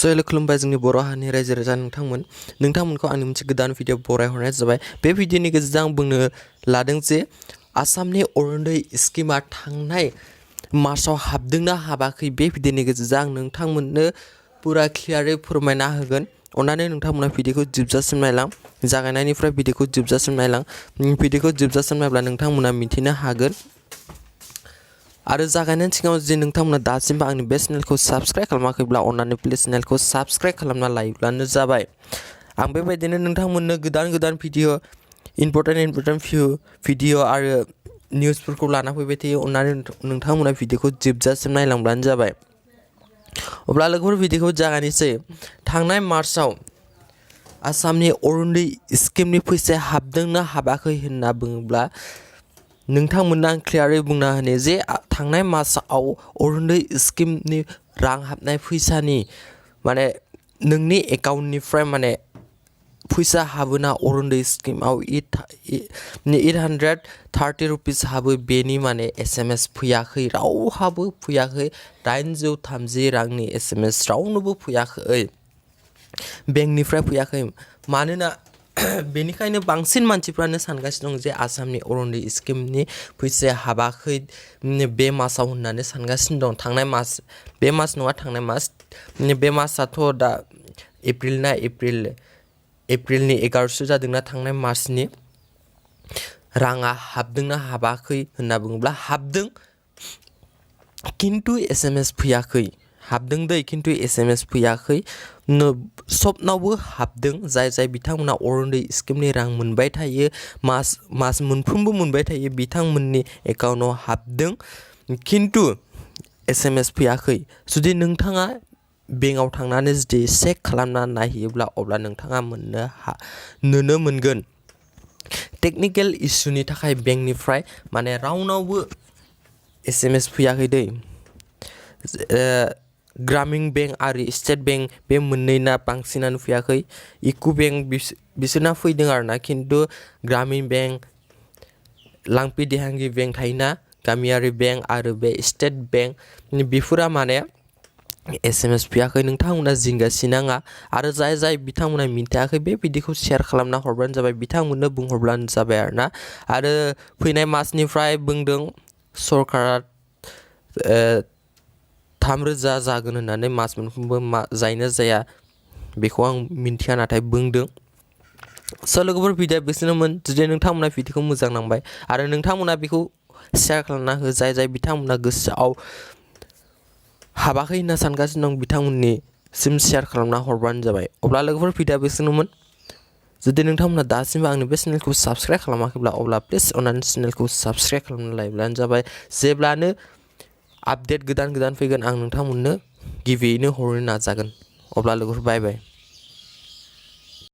Hello खुलुमबाय जोंनि बर' हारिनि रायजो राजा नोंथांमोनखौ आंनि मोनसे गोदान भिडिअ बरायहरनाय जाबाय। बे भिडिअनि गेजेरजों आं बुंनो लादों जे आसामनि अरुणोदय स्किमआ थांनाय मार्चआव हाबदोंना हाबाखै बे भिडिअनि गेजेरजों आं नोंथांमोननो पुरा क्लियारै फोरमायना होगोन। अन्नानै नोंथांमोना भिडिअखौ जोबजासिम नायलां, जागायनायनिफ्राय भिडिअखौ जोबजासिम नायलां। भिडिअखौ जोबजासिम नायब्ला नोंथांमोना मिथिनो हागोन। आरो जागायनायनि सिगाङाव जे नोंथांमोना दासिमबो आंनि बे चेनेलखौ साबस्क्राइब खालामाखैब्ला अन्नानै प्लिज चेनेलखौ साबस्क्राइब खालामना लायोब्लानो जाबाय। आं बेबायदिनो नोंथांमोननो गोदान भिडिअ इम्पर्टेन्ट भिडिअ आरो निउसफोरखौ लाना फैबाय थायो। अन्नानै नोंथांमोना भिडिअखौ जोबजासिम नायलांब्लानो जाबाय। अब्ला लोगोफोर भिडिअखौ जागायनोसै। थांनाय मार्चआव आसामनि अरुणोदय स्किमनि फैसाया हाबदोंना हाबाखै होनना बुङोब्ला नोंथांमोननो आं क्लियारै बुंना होनो जे थांनाय मासआव अरुणोदय स्किमनि रां हाबनाय फैसानि माने नोंनि एकाउन्टनिफ्राय माने फैसा हाबोना अरुणोदय स्किमआव 830 रुपिस हाबो, बेनि माने SMS फैयाखै, रावहाबो फैयाखै। 830 रांनि SMS रावनोबो फैयाखै, बेंकनिफ्राय फैयाखै। मानोना बेनिखायनो बांसिन मानसिफ्रानो सानगासिनो दं जे आसामनि अरुणोदय स्किमनि फैसाया हाबाखै बे मासाव होननानै सानगासिनो दं। थांनाय मास, बे मास नङा थांनाय मास, बे मासाथ' दा एप्रिलनि 11 जादोंना थांनाय मासनि राङा हाबदोंना हाबाखै होनना बुङोब्ला हाबदों, खिन्थु SMS फैयाखै। हाबदों दै, खिन्थु SMS फैयाखै। सबनावबो हाबदों जाय बिथांमोना अरुणोदय स्किमनि रां मोनबाय थायो, मास मोनफ्रोमबो मोनबाय थायो, बिथांमोननि एकाउन्टआव हाबदों, खिन्थु SMS फैयाखै। जुदि नोंथाङा बेंकआव थांनानै जुदि चेक खालामना नायहैयोब्ला अब्ला नोंथाङा नुनो मोनगोन टेकनिकेल इसुनि थाखाय बेंकनिफ्राय माने रावनावबो SMS फैयाखै दै। ग्रामीण बेंक आरो स्टेट बेंक बे मोननैना बांसिनानो फैयाखै। इको बेंक बिसोरना फैदों आरोना, खिन्थु ग्रामीण बेंक, लांपि देहांगि बेंक थायोना, गामियारि बेंक आरो बे स्टेट बेंक बेफोरा माने SMS फैयाखै। नोंथांमोना जिंगासिनाङा आरो जाय बिथांमोना मिन्थियाखै बे भिडिअखौ शेयार खालामना हरबानो जाबाय, बिथांमोननो बुंहरब्लानो जाबाय आरोना। आरो फैनाय मासनिफ्राय बुंदों सरकारा 3,000 जागोन होननानै, मास मोनफ्रोमबो जायोना जाया बेखौ आं मिन्थिया, नाथाय बुंदों। लोगोफोर भिडिअ बिसोरनोमोन। जुदि नोंथांमोना भिडिअखौ मोजां नांबाय आरो नोंथांमोना बेखौ शेयार खालामना हो, जाय बिथांमोना गोसोआव हाबाखै होनना सानगासिनो दं बिथांमोननिसिम शेयार खालामना हरबानो जाबाय। अब्ला लोगोफोर भिडिअ बिसोरनोमोन। जुदि नोंथांमोना दासिमबो आंनि बे चेनेलखौ साबस्क्राइब खालामाखैब्ला अब्ला प्लिज अन्नानै चेनेलखौ साबस्क्राइब खालामना लायोब्लानो जाबाय। जेब्लानो आपडेट गोदान फैगोन आं नोंथांमोननो गिबियैनो हरनो नाजागोन। अब्ला लोगोफोर बाय बाय।